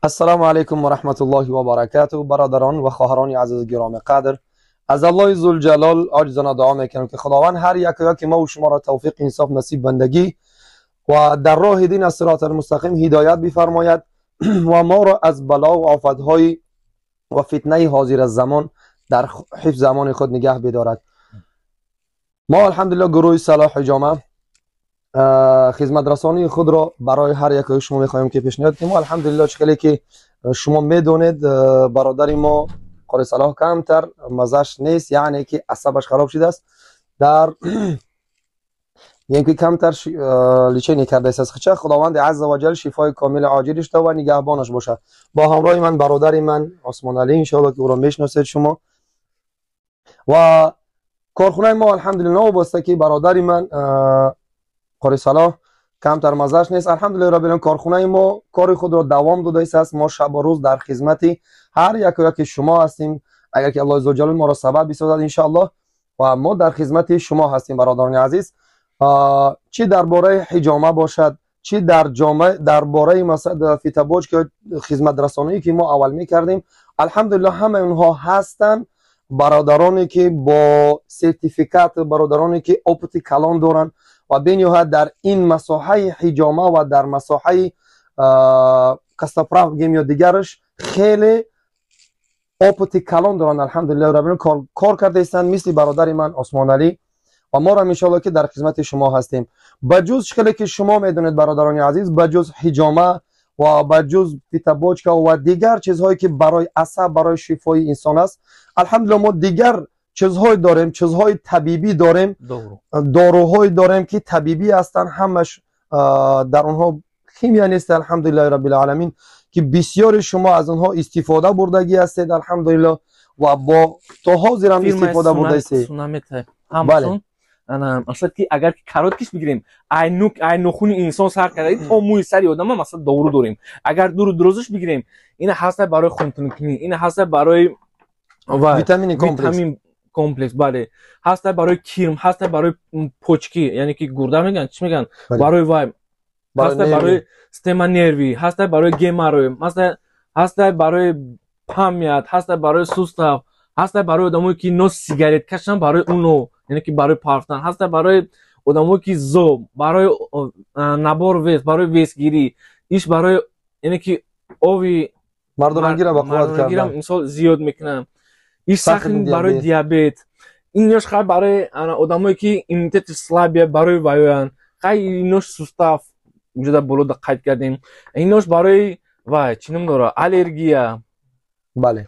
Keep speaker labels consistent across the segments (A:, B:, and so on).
A: Ассалому алайкум ва раҳматуллоҳи ва баракатуҳ. Бародарон ва хоҳарони азиз, гироми қадр, аз Аллоҳи зулҷалол оҷизона дуо мекунам, ки Худованд ҳар яке мо ва шуморо тавфиқ, инсоф насиб бандагӣ ва дар роҳи дин аз сироти мустақим ҳидоят бифармояд ва моро аз бало ва офатҳои ва фитнаи ҳозир замон дар ҳифз замони худ нигаҳ бидорад. Мо алҳамдулиллоҳ гурӯҳи Салоҳ Ҳиҷома хизматрасонии худро барои ҳар якои шумо мехоҳем ки пешниҳод кунем. Алҳамдулиллоҳ, чӣ хеле ки шумо медонед, бародари мо Қори Салоҳ камтар мазаш нест, яъне ки асабаш хароб шудааст, дар ки камтар лечение кардааст аз хича. Худованди азза ва ҷал шифои комили оҷилиш дод ва нигаҳбонаш бошад. Бо ҳамроҳи ман бародари ман Усмоналӣ, иншоалло ки ӯро мешиносед шумо. Ва корхонаи мо алҳамдулиллоҳ новобаста ки бародари ман Қори Салоҳ камтар мазаш нест, алҳамдулиллоҳ раббил аломин, корхонаи мо кори худро давом додааст. Мо шабу рӯз дар хизмати ҳар яку яки шумо ҳастем, агар ки Аллоҳи зулҷалол моро сабаб бисозад иншоаллоҳ, ва мо дар хизмати шумо ҳастем бародарони азиз. Чӣ дар бораи ҳиҷома бошад, чӣ дар дар бораи масалан фитобочка хизматрасоние ки мо аввал мекардем, алҳамдулиллоҳ ҳамаи онҳо ҳастанд. Бародароне ки бо сертификат, бародароне ки опыти калон доранд ва бениҳоят дар ин масоҳаи ҳиҷома ва дар масоҳаи костоправ гем ё дигараш хеле опыти калон доранд, алҳамдулиллоҳ раббил аломин, кор кардаистанд мисли бародари ман Усмоналӣ. Ва моро иншоалло ки дар хизмати шумо ҳастем. Ба ҷуз хеле ки шумо медонед бародарони азиз, ба ҷуз ҳиҷома ва ба ҷуз фитобочка ва дигар чизҳое ки барои асаб, барои шифои инсон аст, алҳамдулиллоҳ мо дигар чизҳое дорем, чизҳои табибӣ дорем, доруҳое дорем ки табибӣ ҳастанд, ҳамаш дар онҳо химия нест, алҳамдулиллоҳи раббил аломин, ки бисёри шумо аз онҳо истифода бурдагӣ ҳастед, алҳамдулиллоҳ, ва бо то ҳозир ҳам истифода бурдаистед.
B: Бале. Масалан ки агар ки короткиш бигирем, ай нухуни инсон сар карда то мӯи сари одама масалан дору дорем. Агар дуру дурозаш бигирем, ина ҳаста барои хунтункунӣ, ина ҳаста барои
A: витамини комплекс,
B: витамин комплекс, бале, ҳаста барои кирм, ҳаста барои почки, яъне ки гурда мегӯянд, чӣ мегӯянд, барои вай, ҳаста барои система нерви, ҳаста барои геморрой, ҳаста барои память, ҳаста барои сустав, ҳаста барои одамое ки но сигарет кашанд, барои уно, яъне ки барои парфтан, ҳаста барои одамое ки зоб, барои набор вес, барои весгирӣ, иш барои яъне ки ови
A: мардонагиро ба қувват кардан,
B: мисол зиёд мекунанд, иш сахн барои диабет, инош хай барои одамое ки иммунитети слабия, барои ваёянд, хай инош сустав уҷода болода қайд кардем, инош барои вай чӣ ном дора, аллергия.
A: Бале.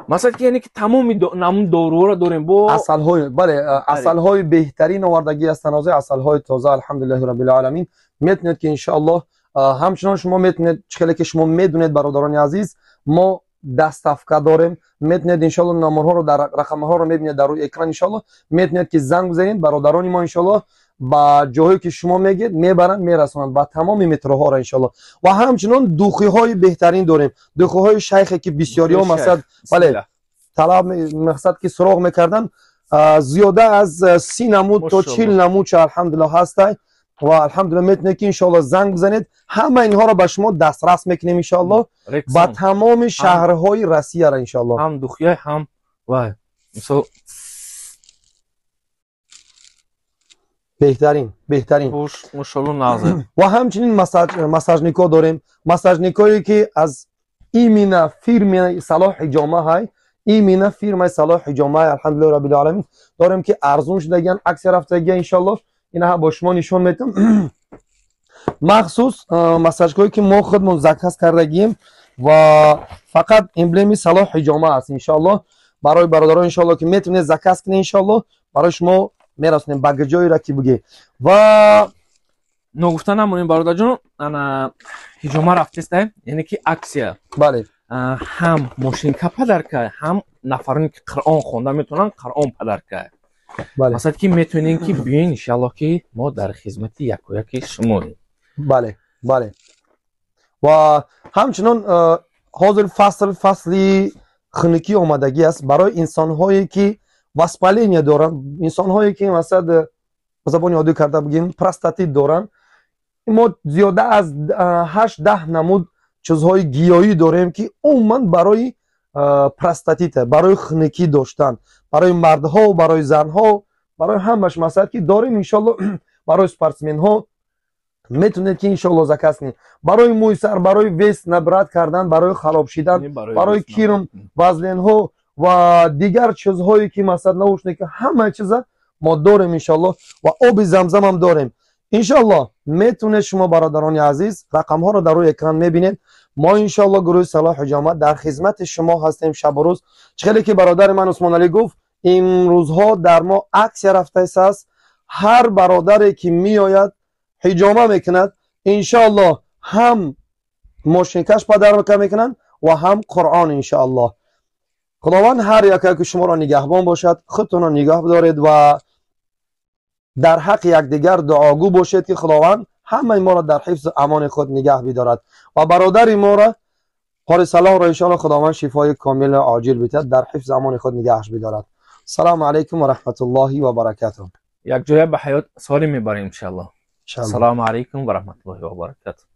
B: Масалан ки яъне ки тамоми намун доруҳоро дорем бо
A: асалҳои, бале, асалҳои беҳтарин овардагӣ ҳастанд, ҳозир асалҳои тоза, алҳамдулиллоҳи раббил аломин. Метавонед ки иншоаллоҳ ҳамчунон шумо метавонед, чӣ хеле ки шумо медонед бародарони азиз, мо доставка дорем, метавонед иншоаллоҳ номерҳоро дар рақамҳоро мебинед дар рӯи экран, иншоаллоҳ метавонед ки занг бизанед, бародарони мо иншоаллоҳ ба ҷоҳое ки шумо мегӯед мебаранд, мерасонанд ба тамоми метроҳоро иншоаллоҳ. Ва ҳамчунон духиҳои беҳтарин дорем, духиҳои шайхе ки бисёриҳо масалан, бале, талаб мақсад ки суроғ мекарданд, зиёда аз 30 намуд то 40 намудча алҳамдулиллоҳ ҳастай. Ва алҳамдулиллоҳ метавонед ки иншоаллоҳ занг бизанед, ҳама инҳоро ба шумо дастрас мекунем иншоаллоҳ ба тамоми шаҳрҳои Россияро иншоаллоҳ.
B: Ҳам духия, ҳам вай мисол
A: беҳтарин, беҳтарин.
B: Мошаллоҳ назар.
A: Ва ҳамчунин массажникҳо дорем, массажникҳое ки аз именно фирмаи Салоҳ Ҳиҷома ҳай, именно фирмаи Салоҳ Ҳиҷома, алҳамдулиллоҳи раббил аломин, дорем ки арзон шудагиан, аксия рафтагиан иншоаллоҳ. Ина бо шумо нишон медиҳам. Махсус массажҳое ки мо худмон заказ кардагием ва фақат эмблеми Салоҳ Ҳиҷома аст иншоаллоҳ. Барои бародарон иншоаллоҳ ки метавонед заказ кунед иншоаллоҳ, барои шумо мерасонем ба ҷоеро ки бигӯед. Ва
B: ногуфта намонем бародарҷон, ана ҳиҷома рафтеста, яъне ки аксия.
A: Бале.
B: Ҳам мошинка падарка, ҳам нафароне ки Қуръон хонда метавонанд, Қуръон падарка. Масалан ки метавонем ки биёен иншоаллоҳ ки мо дар хизмати якояки шумоем.
A: Бале, бале. Ва ҳамчунон ҳозир фасл фасли хунукӣ омадагӣ аст барои инсонҳое ки воспаление доранд, инсонҳое ки масалан ба забони оддӣ карда бигем простатит доранд. Мо зиёда аз 8-10 намуд Чизҳои гиёҳӣ дорем, ки умуман барои простатита, барои хунукӣ доштан, барои мардҳо, барои занҳо, барои ҳамаш масалан ки дорем, иншоалло. Барои спортсменҳо метавонед, ки иншоалло заказ кунед. Барои мӯи сар, барои вес набрать кардан, барои хароб шидан, барои кирм, вазлинҳо ва дигар чизҳое, ки масалан наушники, ҳама чиза мо дорем, иншоалло. Ва оби замзамам дорем, иншоалло. Метавонед шумо, бародарони азиз, рақамҳоро дар рӯи экран мебинед. Мо, иншоалло, гурӯҳи Салоҳ Ҳиҷома дар хизмати шумо ҳастем шабу рӯз. Чӣ хеле ки бародари ман Усмоналӣ гуфт, имрӯзҳо дар мо аксия рафтааст. Ҳар бародаре ки меояд, ҳиҷома мекунад, иншоалло, ҳам мошинкаш подарка мекунанд ва ҳам Қуръон, иншоалло. Худованд ҳар яке шуморо нигаҳбон бошад. Худтонро нигаҳ бидоред ва дар ҳаққи якдигар дуогӯ бошед, ки Худованд ҳамаи моро дар ҳифзу амони худ нигаҳ бидорад ва бародари моро, қори Салоҳро, иншоалло, Худованд шифои комилу оҷил бидиҳад, дар ҳифзу амони худ нигаҳаш бидорад. Салому алайкум ва раҳматуллоҳи ва баракатуҳ.
B: Якҷоя ба ҳаёт солим мебарем, иншалло. Ассалому алайкум ва раҳматуллоҳи ва баракатуҳ.